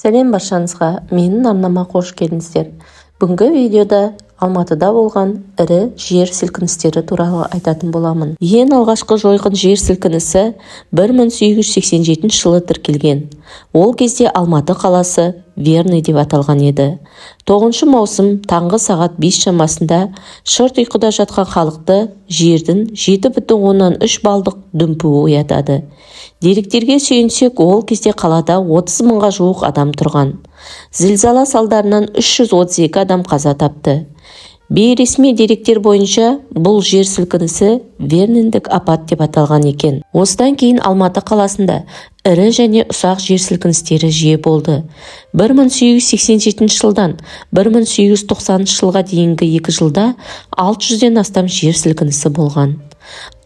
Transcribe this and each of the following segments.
Сәлем баршаңызға, менің арнама қош келдіңіздер. Бүгінгі видеода Алматыда болған ірі жер сілкіністері туралы айтатын боламын. Ең алғашқы жойқын жер сілкінісі 1887 жылы тіркелген. Ол кезде Алматы қаласы Верный деп аталған еді. 9 маусым таңғы сағат 5 шамасында шырт ұйқыда жатқан халықты жердің 7,3 балдық дүмпуі оятады. Деректерге сүйенсек, ол кезде қалада 30 мыңға жуық адам тұрған. Зілзала салдарынан 332 адам қаза тапты. Бейресми деректер бойынша бұл жер сілкінісі Верныйдік апат деп аталған екен. Осыдан кейін Алматы қаласында ірі және ұсақ жер сілкіністері жиі болды. 1887 жылдан 1890 жылға дейінгі 2 жылда 600-ден астам жер сілкінісі болған.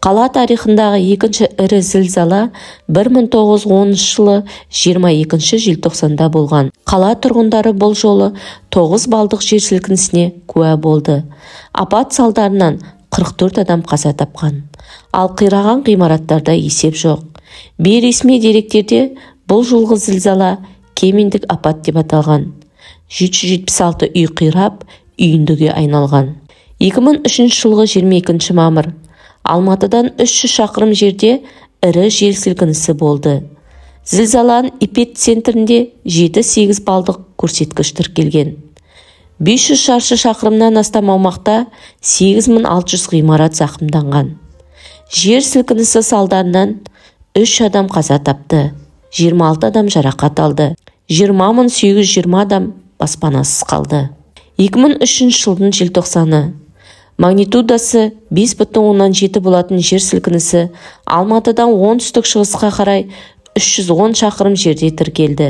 Қала тарихындағы екінші ірі зілзала 1910 жылы 22 желтоқсанда болған. Қала тұрғындары бұл жолы 9 балдық жер сілкінісіне куә болды. Апат салдарынан 44 адам қаза тапқан. Ал қираған ғимараттарда есеп жоқ. Бейресми деректерде бұл жолғы зілзала Кеминдік апат деп аталған. 776 үй қирап, үйіндіге айналған. 2003 жылғы 22 мамыр Алматыдан 300 шақырым жерде ірі жер сілкінісі болды. Зілзаланың эпицентрінде 7-8 балдық көрсеткіш тіркелген. 500 шаршы шақырымнан астам аумақта 8600 ғимарат зақымданған. Жер сілкінісі салдарынан 3 адам қаза тапты, 26 адам жарақат алды, 20820 адам баспанасыз қалды. 2003 жылдың желтоқсаны. Магнитудасы 5,7 болатын жер сілкінісі Алматыдан оңтүстік шығысқа қарай 310 шақырым жерде тіркелді.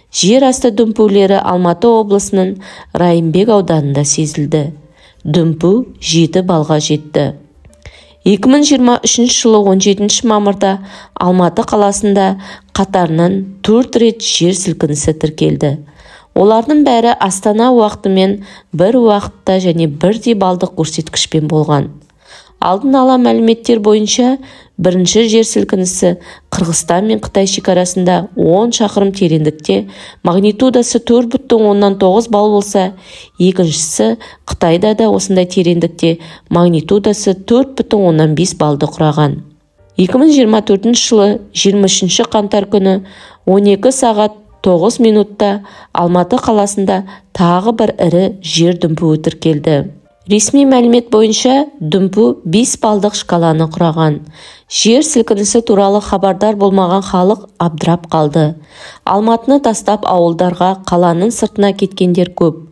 Жер асты дүмпулері Алматы облысының Райымбек ауданында сезілді. Дүмпу 7 балға жетті. 2023 жылы 17 мамырда Алматы қаласында қатарынан 4 рет жер сілкінісі тіркелді. Олардың бәрі Астана уақытымен бір уақытта және бірдей балдық көрсеткішпен болған. Алдын ала мәліметтер бойынша бірінші жер сілкінісі Қырғызстан мен Қытай шекарасында 10 шақырым тереңдікте магнитудасы 4,9 балл болса, екіншісі Қытайда да осындай тереңдікте магнитудасы 4,5 баллды құраған. 2024 жылы 23 қаңтар күні 12 сағат 9 минутта Алматы қаласында тағы бір ірі жер дүмпуі тіркелді. Ресми мәлімет бойынша дүмпу 5 балдық шкаланы құраған. Жер сілкінісі туралы хабардар болмаған халық абдырап қалды. Алматыны тастап ауылдарға, қаланың сыртына кеткендер көп.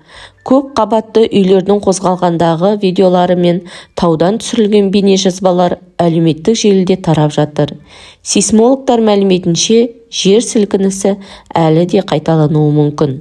Көп қабатты үйлердің қозғалғандағы видеолары мен таудан түсірілген бейнежазбалар әлеуметтік желіде тарап жатыр. Сейсмологтар мәліметінше, жер сілкінісі әлі де қайталануы мүмкін.